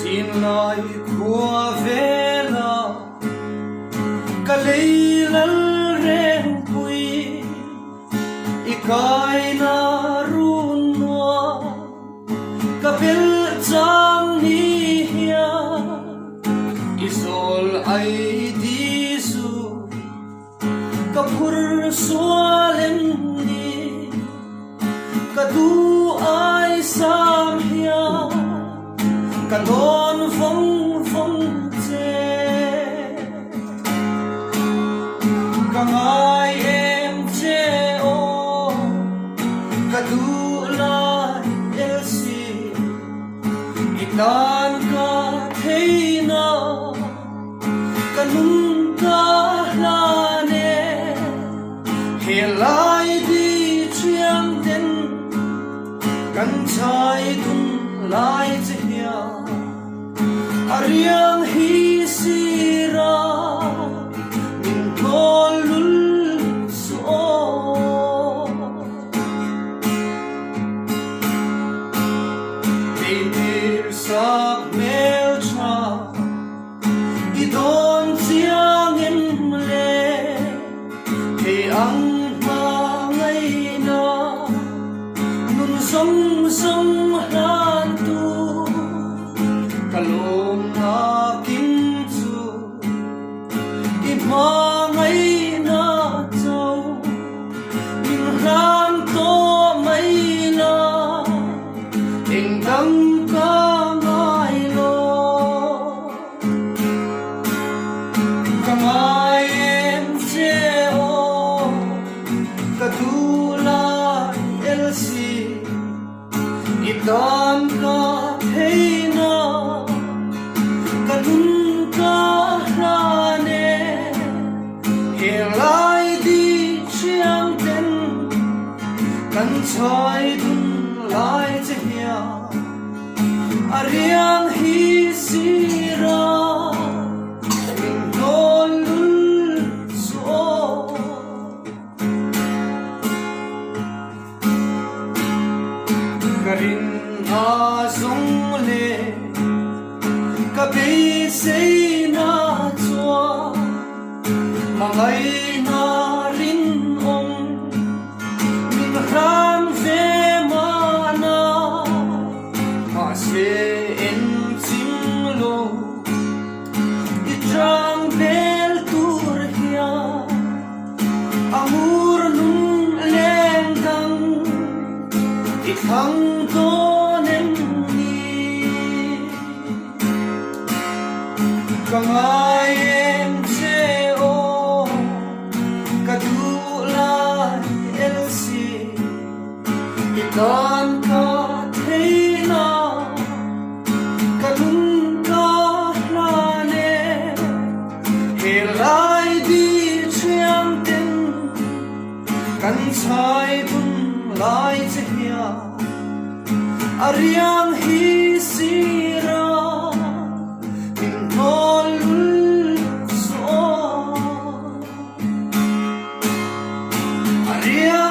Chinlai khua vela ka lei lal rengpui i kaina run nuam ka belh chang ni hian i zawl ai di zu Ka phur sual em ni? Ka duh ai sam hian ka dawn vawng vawng che. Ka ngai em che aw, ka duh lai LC i tan ka thei na. Ka nun ka hlan e, he lai di thiang ten kan chai dun lai che hian a riang hi sira min thawl lul su aw. Eitir sak hmel tha. I dawn chiang em le, thei ang hma ngaihna nun zawng zawng hlan tu ka lawm nakin chu i hma ngaihna cho min hlan tawh mai la. Engdang ka ngai lo. Ka ngai em che aw, ka duh lai LC i tan ka thei na, ka nun ka hlan e, heng lai di thiang ten Kan chai dun lai che hian a riang hi sira min hnawl lul chu aw. Ka rin a zawng le ka beisei na chuan hmangaihna rinawm Min hram ve mahna mahse en chim lo i chang bel tur hian a ngur nun leng dang i thlang dawn em ni? Ka ngai em che aw. Ka duh lai LC i tan ka thei na, ka nun ka hlan e, he lai di thiang ten kan chai dun lai che hian a riang hi sira. Min hnawl lul chu aw. A riang.